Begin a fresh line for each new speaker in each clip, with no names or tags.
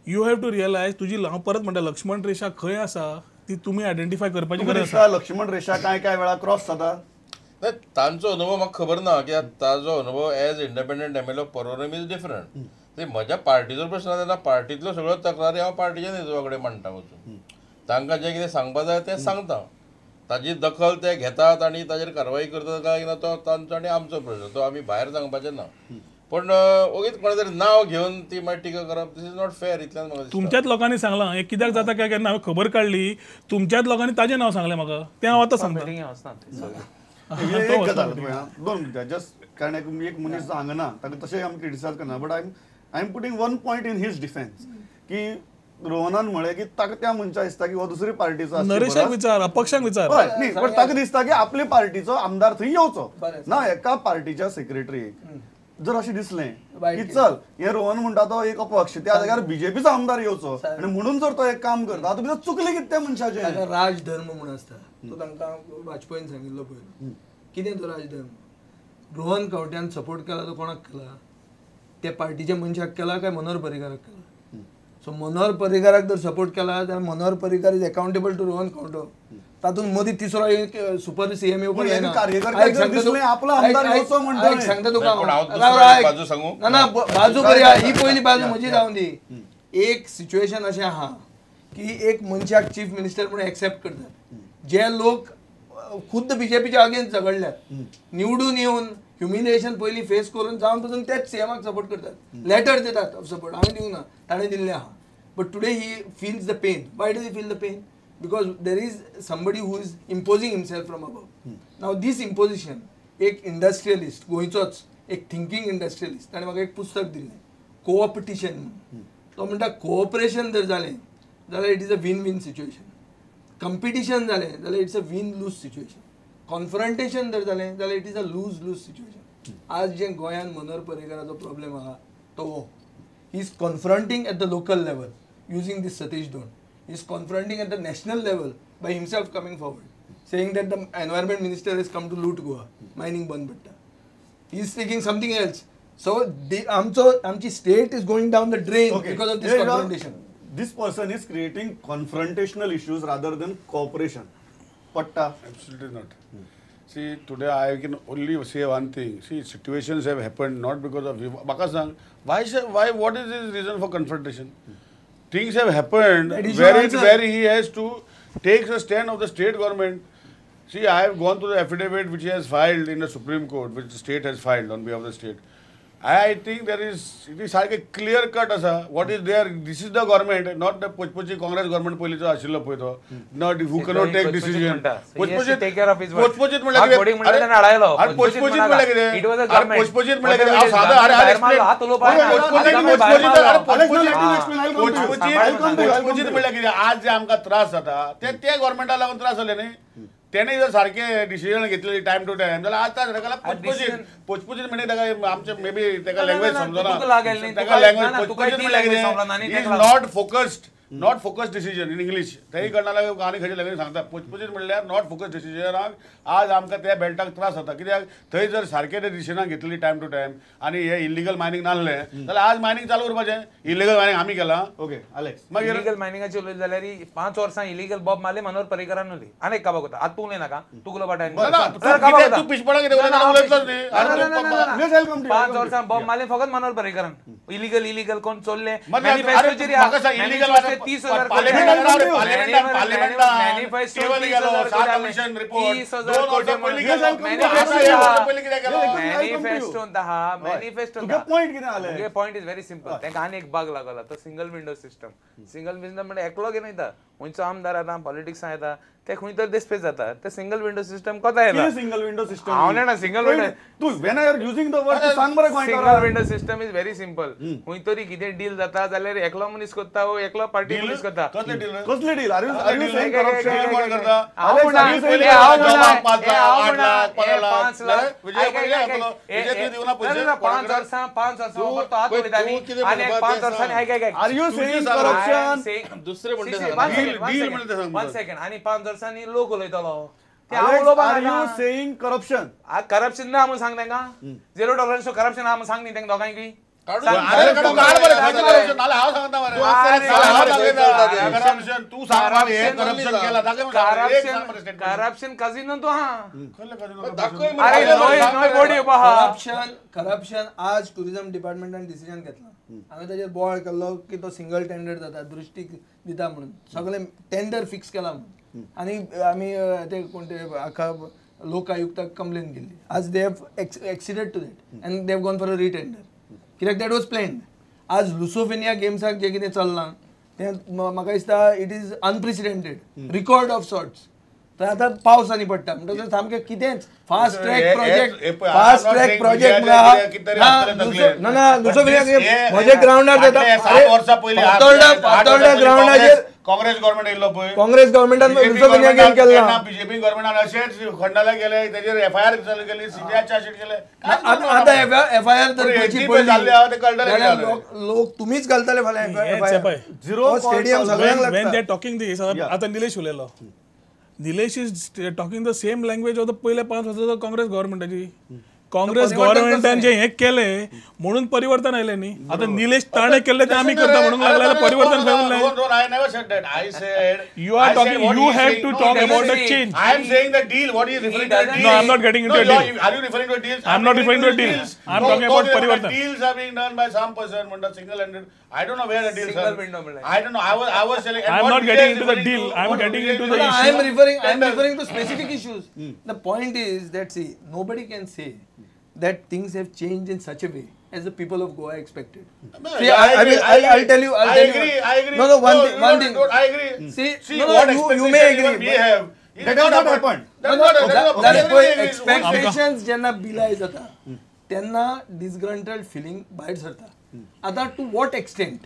You have to realise तुजी हांव परत म्हणटा लक्ष्मण रेशा खंय आसा ती तुमी आयडेंटिफाय करपाची गरज आसा.
लक्ष्मण रेशा काय काय वेळा क्रॉस जाता.
तांचो अनुभव म्हाका खबर ना कित्याक ताजो अनुभव as independent MLA Porvorim is different. ते म्हज्या पार्टीचो प्रश्न आसा तेन्ना पार्टींतल्यो सगळ्यो तक्रारी हांव पार्टीच्या नेतृत्वा कडेन मांडटा वचून, तांकां जें कितें सांगपा जाय तें सांगता, ताजी दखल ते घेतात आनी ताजेर कारवाई करतात काय ना तो तांचो आनी आमचो प्रश्न, तो आमी भायर सांगपाचें ना. पण ओगीच कोणा तरी नांव घेवन ती मागीर टिका करप this is not fair. इतल्यान म्हाका
तुमच्याच लोकांनी सांगलां हें कित्याक जाता काय केन्ना हांवें खबर काडली, तुमच्याच लोकांनी ताजें नांव सांगलें म्हाका, तें हांव आतां सांगता.
एक गजाल 2 मिनटां जस्ट, कारण एक मनीस जो हांगा ना ताका तशें आमी क्रिटिसायज करना, but I am putting one point in his defence की रोहनान म्हळें की ताका त्या मनशाक दिसता की हो दुसरी पार्टीचो,
नरेशाक विचार, अपक्षाक विचार,
हय न्ही, बट ताका दिसता की आपले पार्टीचो आमदार थंय येवचो ना. एका पार्टीच्या सेक्रेटरीक जर अशें दिसलें की चल हे रोहन म्हणटा तो एक अपक्ष, त्या जाग्यार बीजेपीचो आमदार येवचो आनी म्हणून जर तो एक काम करता, आतां चुकलें कितें त्या मनशाचें.
राजधर्म म्हूण आसता तो तांकां वाजपेयीन सांगिल्लो पयलो, कितें तो राजधर्म? रोहन खंवट्यान सपोर्ट केला तो कोणाक केला? त्या पार्टीच्या मनशाक केला काय मनोहर पर्रीकाराक केला? सो मनोहर पर्रीकाराक जर सपोर्ट केला जाल्यार Manohar Parrikar is accountable to Rohan Khaunte. तातूंत मदीं तिसरो एक सुपर सीएम येवपाक जायना. सांगता तुका ना ना बाजू बरी आहा, ही पयली बाजू म्हजी जावन दी. एक सिच्युएशन अशें आहा की एक मनशाक चीफ मिनिस्टर म्हणून एक्सेप्ट करतात, जे लोक खुद्द बीजेपीच्या अगेन्स्ट झगडल्यात, निवडून येवन ह्युमिलिएशन पयलीं फेस करून जावन पसून तेच सीएमाक सपोर्ट करतात, लेटर दितात ऑफ सपोर्ट, हांवें दिवंक ना, ताणें दिल्लें आहा. But today he feels the pain. Why does he feel the pain? Because there is somebody who is imposing himself from above. Now this imposition, एक इंडस्ट्रियलिस्ट गोंयचोच, एक थिंकींग इंडस्ट्रियलिस्ट, ताणें म्हाका एक पुस्तक दिल्लें कोऑपिटिशन म्हणून. तो म्हणटा कोऑपरेशन जर जालें जाल्यार it is a win win situation, competition जालें जाल्यार it's a win lose situation, confrontation जर जालें जाल्यार it is a lose lose situation. आज जे गोंयांत मनोहर पर्रीकाराचो प्रॉब्लेम आहा तो हो, he is confronting at the local level using this Satish Dhond, he is confronting at the national level by himself coming forward saying that the environment minister has come to loot Goa, mining बंद पडटा, he is taking something else. So आमचो आमची state is going down the drain because of this confrontation.
This person is creating confrontational issues rather than cooperation. Patta?
Absolutely not. See, today I can only say one thing. See, situations have happened not because of Bakasang. Why, what is his reason for confrontation? Things have happened where he has to take a stand of the state government. See, I have gone through the affidavit which he has filed in the Supreme Court, which the state has filed on behalf of the state. I think there is, it is like a clear cut asa. What is there? This is the government, not the Pochpochi Congress government पयलीचो आशिल्लो पळय तो, not who cannot take decision. Pochpochit
take care of his work.
Pochpochit म्हणल्यार कितें? पोचपोचीत म्हणल्यार कितें? पोचपोचीत म्हणल्यार कितें? हांव सादो अरे अरे एक्सप्लेन. पोचपोचीत म्हणल्यार कितें? आज जे आमकां त्रास जाता ते त्या गव्हर्मेंटाक लागून त्रास जाले न्ही. तेणे जर सारखे डिसिजन घेतले टायम टू टायम जाल्यार आज ताका पोचपोचीत पोचपोचीत म्हणजे ताका आमचे मे बी ताका लँग्वेज समजना, ताका लँग्वेज पोचपोचीत म्हणल्यार कितें, is not focused, not focused decision in English. तेय कडना आनी खंयचे लँग्वेज सांगता. पोचपोचीत म्हणल्यार not focused डिसिजनाक आज आमकां त्या बेल्टाक त्रास जाता. कित्याक थंय जर सारके ते डिसिजनां घेतली टायम टू टायम आनी हे इलिगल मायनींग नासलें जाल्यार आज मायनींग चालू उरपाचें. इलिगल मायनींग आमी केलां.
ओके आलेक्स,
मागीर इलिगल मायनिंगाची उलयत जाल्यार 5 वर्सां इलिगल बॉब मारले मनोहर पर्रीकारान उलय. आनी एक काबाक वता आतां तूं उलय नाका, तूं उलोवपा टायम
तूं पिशपणां कितें उलयता उलयतलोच न्ही.
5 वर्सां बॉब मारले फकत मनोहर पर्रीकारान, इलिगल इलिगल कोण चोरले 30,000 point is very simple. तांकां आनी एक बाग लागला तो single window system. Single window म्हणजे एकलो घेवन येता, खंयचो आमदार आतां पॉलिटिक्सान येता ते खंय तर देसपेस जाता, ते सिंगल विंडो सिस्टम कोता येता.
सिंगल विंडो सिस्टम
हांव जाणा. सिंगल विंडो
तूं when I are using the word सांग बरें.
Single window system is very simple. खंय तरी कितें डील जाता जाल्यार एकलो मनीस करता वो एकलो पार्टी मनीस करता.
कसले deal? Are you saying corruption?
कोण करता?
5 लाख 5 वर्सां 5 वर्सां तो हात उलयता आनी 5 वर्सांनी आयक आयक
are you saying corruption?
दुसरे म्हणटा
1 सेकंड. आनी 5 वर्सांनी लोक उलयतलो.
Are you saying corruption?
Corruption ना म्हणून सांग तांकां. झिरो टॉलरन्स करप्शन आहा म्हणून सांग न्ही तांकां दोगांयकूय. करप्शन काजिनो तो हा
करप्शन करप्शन आज टुरिझम डिपार्टमेंटान डिसिजन घेतला हांवें ताजेर बोवाळ केल्लो की तो सिंगल टेंडर जाता दृश्टी दिता म्हणून सगळे टेंडर फिक्स केला म्हणून आनी आमी ते कोण ते आख्खा लोक आयुक्ताक कंप्लेन केल्ली. आज they have acceded to that and they have gone for a retender कित्याक that was planned. आज लुसोफेनिया गेम्साक जें कितें चल्लां तें म्हाका दिसता it is unprecedented record of sorts. तर आतां पावस आनी पडटा म्हणटकच सामकें कितेंच fast track project fast track project ना ना लुसोफेनिया गेम म्हज्या ग्रावंडार जाता. फातोर्डा ग्रावंडाचेर
काँग्रेस गव्हर्नमेंट येयल्लो पळय
काँग्रेस गव्हर्नमेंटान लुसोफेनिया गेम केला
बीजेपी गव्हर्नमेंटान अशेंच खंडाला गेले तेजेर एफआयआर चालू केली सीबीआय चार्जशीट केले.
आतां एफआयआर जर लोक तुमीच घालतले फाल्यां एफआयआर झिरो स्टेडियम सगळ्यांक लागता.
When they are talking this आतां निलेश उलयलो. Nilesh is talking the same language of the पयले 5 वर्सां काँग्रेस गव्हर्नमेंटाची. काँग्रेस गव्हर्नमेंटान जे हे केले म्हणून परिवर्तन आयलें न्ही. आतां निलेश ताणें केल्लें तें आमी करता म्हणूंक लागले परिवर्तन खंय उरलें. You are talking you have to talk about a change.
I am saying the deal what is referring to deal.
No I am not getting into a deal.
Are you referring to deals?
I am not referring to a deal. I am talking about Parivartan.
Deals are being done by some person म्हणटा single handed. I don't know where the deals are. I don't know. I was telling.
I am not getting into the deal. I am getting into the issue.
I am referring to specific issues. The point is that see nobody can say that things have changed in such a way as the people of Goa expected.
No,
see,
I
I'll tell you.
I agree.
No, one thing.
I agree.
See, no, you may agree.
We have.
That has not happened.
Expectations जेन्ना बिलाय जाता तेन्ना disgruntled feeling भायर सरता. आतां to what extent,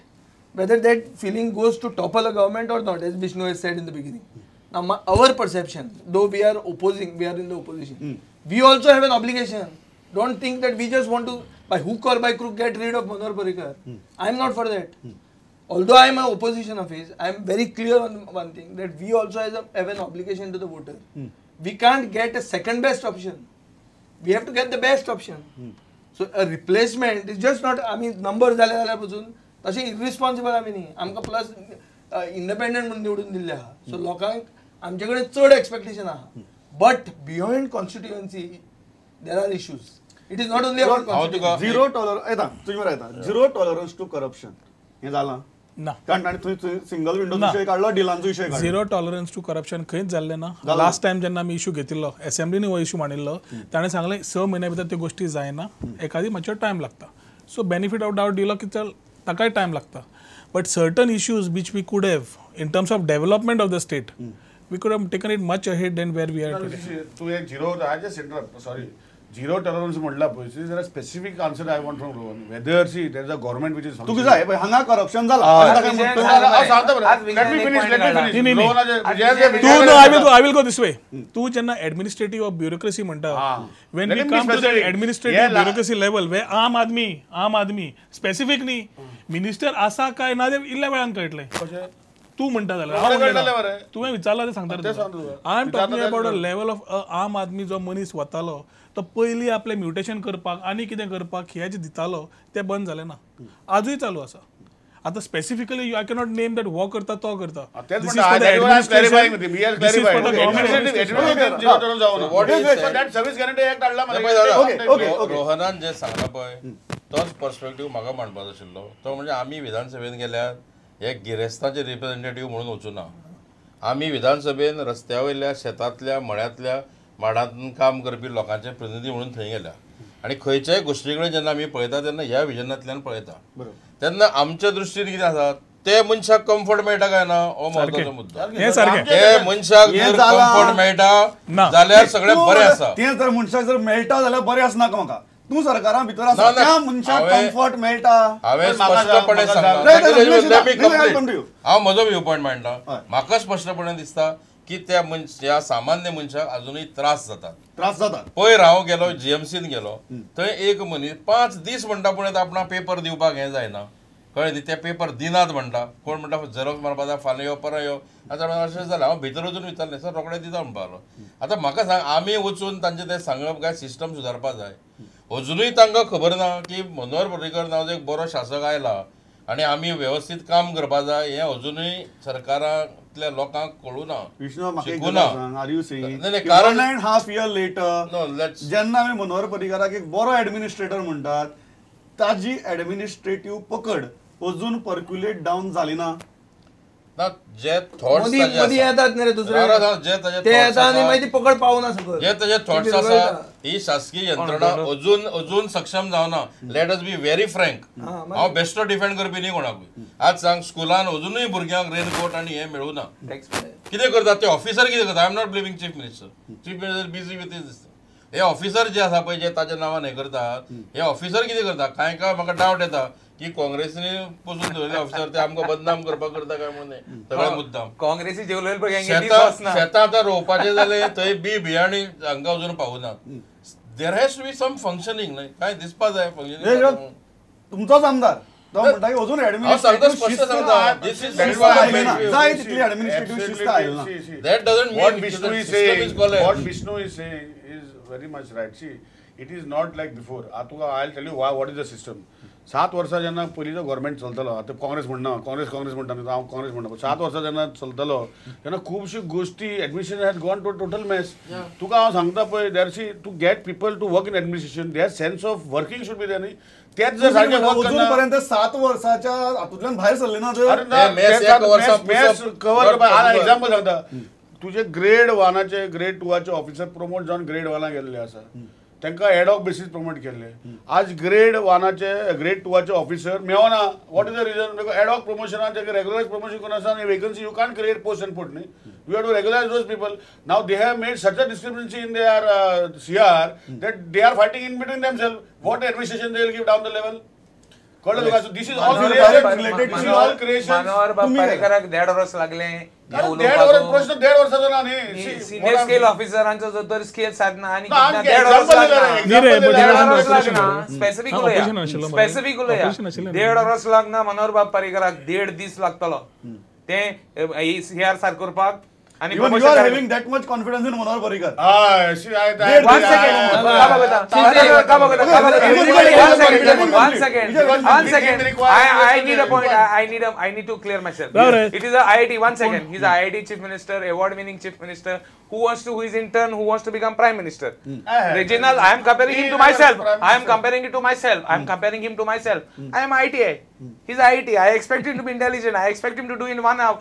whether that feeling goes to topple a government or not, as Vishnu has said in the beginning. Now, our perception, though we are opposing, we are in the opposition, we also have an obligation. Don't think that we just want to, by hook or by crook, get rid of Manohar Parrikar. I am not for that. Although I am an opposition of his, I am very clear on one thing, that we also have an obligation to the voter. We can't get a second best option. We have to get the best option. So a replacement is just not, I mean, numbers जाले जाल्यार पसून तशें irresponsible आमी न्ही. आमकां plus independent म्हणून निवडून दिल्ले आहा. सो लोकांक आमचे कडेन चड एक्सपेक्टेशन आहा. But beyond constituency there are issues. It is not only about constituency.
Zero tolerance येता तुजे बरें येता. झिरो टॉलरन्स टू करप्शन हें जालां
ना.
कारण ताणें थंय सिंगल विंडोचो विशय काडलो, डिलांचो विशय काडलो.
झिरो टॉलरन्स टू करप्शन खंयच जाल्लें ना. लास्ट टायम जेन्ना आमी इशू घेतिल्लो एसेंब्लीनी हो इशू मांडिल्लो ताणें सांगलें 6 म्हयन्या भितर त्यो गोश्टी जायना, एखादी मातसो टायम लागता. सो बेनिफीट ऑफ डावट दिलो की चल ताकाय टायम लागता. But certain issues which we could have in terms of development of the state we could have taken it much ahead than where we are today.
तूं एक zero I just interrupt sorry. Zero tolerance म्हणला पळय, there a specific answer I want from Rohan. Whether see there is a government which is
तुका जाय पळय हांगा corruption जाला.
Let me finish.
तूं no I will go this way. तूं जेन्ना एडमिनिस्ट्रेटिव्ह ऑफ ब्युरोक्रेसी म्हणटा, when we come to the administrative bureaucracy level way आम आदमी स्पेसिफीक न्ही मिनिस्टर आसा काय ना ते इल्ल्या वेळान कळटलें. तूं म्हणटा जाल्यार तुवें विचारलां तें सांगता. I am talking about a level of आम आदमी जो मनीस वतालो तो पयलीं आपलें म्युटेशन करपाक आनी कितें करपाक हें जें दितालो तें बंद जालें ना, आजूय चालू आसा. आतां specifically I cannot name that हो करता तो करता.
रोहनान जें सांगलां पळय तोच पर्सपेक्टीव म्हाका मांडपाचो आशिल्लो. तो म्हणजे आमी विधानसभेन गेल्यार हे गिरेस्ताचे रिप्रेझेंटेटीव म्हणून वचूना. आमी विधानसभेन रस्त्या वयल्या शेतांतल्या मळ्यांतल्या माडांत काम करपी लोकांचे प्रतिनिधी म्हणून थंय गेल्या आनी खंयच्याय गोश्टी कडेन जेन्ना आमी पळयता तेन्ना ह्या विजनांतल्यान पळयता. तेन्ना आमच्या दृश्टीन कितें आसा ते मनशाक कम्फर्ट मेळटा काय ना हो म्हत्वाचो मुद्दो. ते मनशाक जर कम्फर्ट मेळटा जाल्यार सगळें बरें आसा.
तें जर मनशाक जर मेळटा जाल्यार बरें आसना म्हाका. तूं सरकारा भितर आसा त्या मनशाक कम्फर्ट मेळटा.
हांवें स्पश्टपणे सांगलां, हांव म्हजो व्यू पॉयंट मांडटा. म्हाका स्पश्टपणे दिसता की त्या ह्या सामान्य मनशाक अजुनूय त्रास जातात.
त्रास जातात.
पयर हांव गेलो जीएमसीन गेलो थंय एक मनीस 5 दीस म्हणटा पूण आपणा पेपर दिवपाक हें जायना कळ्ळें न्ही. ते पेपर दिनात म्हणटा, कोण म्हणटा झेरोक्स मारपा जाय, फाल्यां यो परत यो. आतां अशें जालें हांव भितर वचून विचारलें सर रोखडें दिता म्हणपाक लागलो. आतां म्हाका सांग आमी वचून तांचें तें सांगप काय सिस्टम सुदारपा जाय. अजुनूय तांकां खबर ना की मनोहर पर्रीकर नांवाचो एक बरो शासक आयला आनी आमी वेवस्थीत काम करपा जाय हें अजुनूय सरकारांतल्या लोकांक कळूं ना.
कारण 1.5 year later जेन्ना आमी मनोहर पर्रीकराक एक बरो एडमिनिस्ट्रेटर म्हणटात ताजी एडमिनिस्ट्रेटीव पकड अजून पर्क्युलेट डावन जाली ना.
जे थॉट्स
येतात न्ही रे दुसरे ते येता आनी मागीर ती पकड पावना सकयल.
जे ताजे थॉट्स आसा ही शासकीय यंत्रणा अजून अजून सक्षम जावना. Let us be very frank. हांव बेश्टो डिफेंड करपी न्ही कोणाकूय. आज सांग स्कुलान अजुनूय भुरग्यांक रेनकोट आनी हें मेळूना. कितें करतात ते ऑफिसर कितें करता? I am not blaming chief minister. Chief minister busy with his. हे ऑफिसर जे आसा पळय जे ताच्या नांवान हें करतात हे ऑफिसर कितें करता? कांय कांय म्हाका डावट येता की काँग्रेसीन पसून दवरले ऑफिसर ते आमकां बदनाम करपाक करता काय म्हणून सगळे मुद्दाम.
काँग्रेसी जेवले
शेतां आतां रोवपाचें जालें थंय बी बियाणी हांकां अजून पावना. There has to be some functioning न्हय कांय दिसपा जाय फंक्शनिंग.
तुमचोच आमदार तो म्हणटा की अजून एडमिनिस्ट्रेटिव्ह जाय तितली एडमिनिस्ट्रेटिव्ह शिस्त आयली ना.
That doesn't mean
what Vishnu is saying is very much right. See, it is not like before. I'll tell you why, what is the system. 7 वर्सां जेन्ना पयलींचो गव्हर्मेंट चलतालो, आतां काँग्रेस म्हणना, काँग्रेस काँग्रेस म्हणटा न्ही, हांव काँग्रेस म्हणटा. 7 वर्सां जेन्ना चलतालो तेन्ना खुबश्यो गोश्टी administration has gone to total mess. तुका हांव सांगता पळय, there see to get people to work in administration their sense of working should be there न्ही. तेच जर सारकें वर्क करना
पर्यंत 7 वर्साच्या हातूंतल्यान भायर सरले ना
मेस कवर करपाक. एग्जाम्पल सांगता, तुजे ग्रेड 1 ग्रेड 2 ऑफिसर प्रमोट जावन ग्रेड 1 गेल्ले आसा, तांकां एडॉक बेसीस प्रमोट केल्ले. आज ग्रेड 1 ग्रेड 2 ऑफिसर मेळना. What is the reason? Because ad hoc प्रमोशनान तांकां रेगुलरायज प्रमोशन करून आसा आनी vacancy you can't create post and put न्ही. You have to regularise those people. Now they have made such a discrepancy in their CR that they are fighting in between themselves. What administration they will give down the level? कळ्ळें तुका? This is all related, this is all creation.
Manohar बाब पर्रीकराक 1.5 वर्स लागलें.
1.5 वर्स प्रश्न 1.5 वर्साचो ना न्ही.
सिनियर स्केल ऑफिसरांचो जो तर स्केल सादना आनी 1.5 वर्स लागना. स्पेसिफीक उलया, स्पेसिफीक उलया. 1.5 वर्स लागना मनोहर बाब पर्रीकराक, 1.5 दीस लागतलो ते सीआर सार करपाक.
And even you are having that much confidence in Manohar Parrikar.
See, I
1 second. One second. I need a point. I need to clear myself. It is a IIT. 1 second. He's a IIT chief minister, award-winning chief minister, who is in turn who wants to become prime minister. Regional. I am comparing him to myself. I am comparing it to myself. I am comparing him to myself. I am ITI. He's IIT. I expect him to be intelligent. I expect him to do in 1 hour,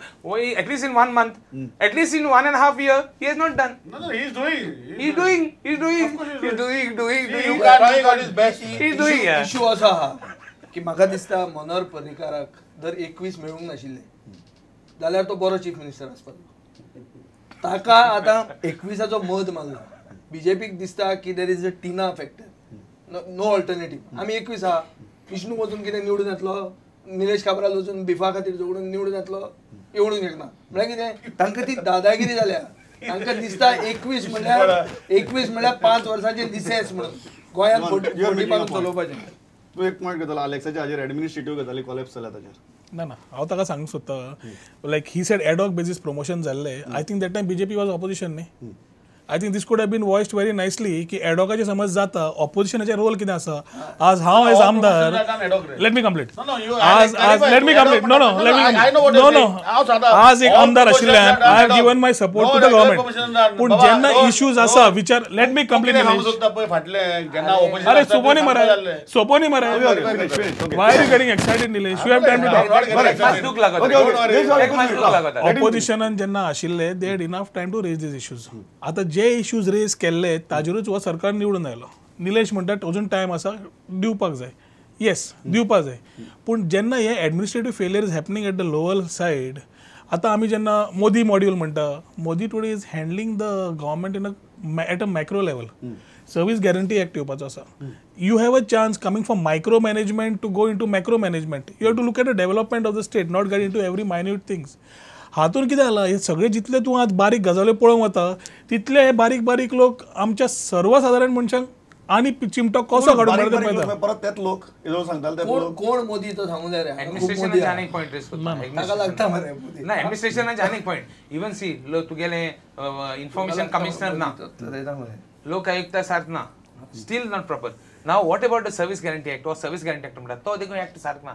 at least in 1 month, at least in 1.5 year. He has not done.
No, he is doing.
He is doing. He is doing. He is doing. Doing.
You are trying on his best.
He is doing.
Issue असा हा की म्हाका दिसता मनोहर पर्रीकराक जर 21 मेळूंक नाशिल्ले जाल्यार तो बरो चीफ मिनिस्टर आसपाचो. ताका आतां 21 मद मारला. बीजेपीक दिसता की there is a TINA factor, no alternative. आमी 21 आहा, विष्णू वचून कितें निवडून येतलो, निलेश काब्राल वचून बिफा खातीर झगडून निवडून येतलो, येवडूंक शकना. म्हळ्यार कितें तांकां ती दादागिरी जाल्या. तांकां दिसता 21 म्हणल्यार 21 म्हणल्यार 5 वर्सांचे लिसेस म्हणून गोंयांत फोटी मारून चलोवपाचें.
तूं एक पॉयंट घेतलो आलेक्साच्या हाजेर एडमिनिस्ट्रेटीव गजाली कोलॅप्स जाल्या ताजेर.
ना ना, हांव ताका सांगूंक सोदता, like he said ad hoc basis promotion जाल्लें. I think that time BJP was opposition न्ही. I think this could have been voiced very nicely की एडॉकाचे समज जाता ऑपोजिशनाचे रोल कितें आसा. आज हांव एज आमदार, let me complete. आज आज let me complete. No no let me no no आज एक आमदार आशिल्ल्यान I have given my support to the government. पूण जेन्ना इश्यूज आसा विचार, let me complete. अरे सोपो न्ही मरे, सोपो न्ही मरे. Why are you getting excited Nilesh? You have time to talk. ऑपोजिशनान जेन्ना आशिल्ले they had enough time to raise these issues. आतां जे इश्यूज रेज केल्ले ताजेरूच हो सरकार निवडून आयलो. निलेश म्हणटा अजून टायम आसा, दिवपाक जाय. येस, दिवपाक जाय. पूण जेन्ना हे administrative failure is happening at the lower side, आतां आमी जेन्ना मोदी मॉड्यूल म्हणटा, Modi today is handling the government in at a macro level. Service guarantee act येवपाचो आसा. You have a chance coming from micro management to go into macro management. You have to look at the development of the state, not get into every minute things. हातून कितें जालां, हे सगळे जितले तूं आज बारीक गजाल्यो पळोवंक वता तितले हे बारीक बारीक लोक आमच्या सर्वसादारण मनशांक आनी चिमटो कसो काडून पळयता.
परत तेच लोक सांगताले.
कोण मोदी तो सांगूं जाय रे.
एडमिनिस्ट्रेशनाचे आनीक पॉयंट रेज करता.
ताका लागता मरे मोदी.
ना, एडमिनिस्ट्रेशनाचे आनीक पॉयंट. इवन सी तुगेलें इन्फॉर्मेशन कमिशनर ना, लोक आयुक्ता सारक ना, steel not proper. Now what about the Service Guarantee Act? हो सर्वीस गॅरंटी एक्ट म्हणटा तो देखून एक्ट सारको ना.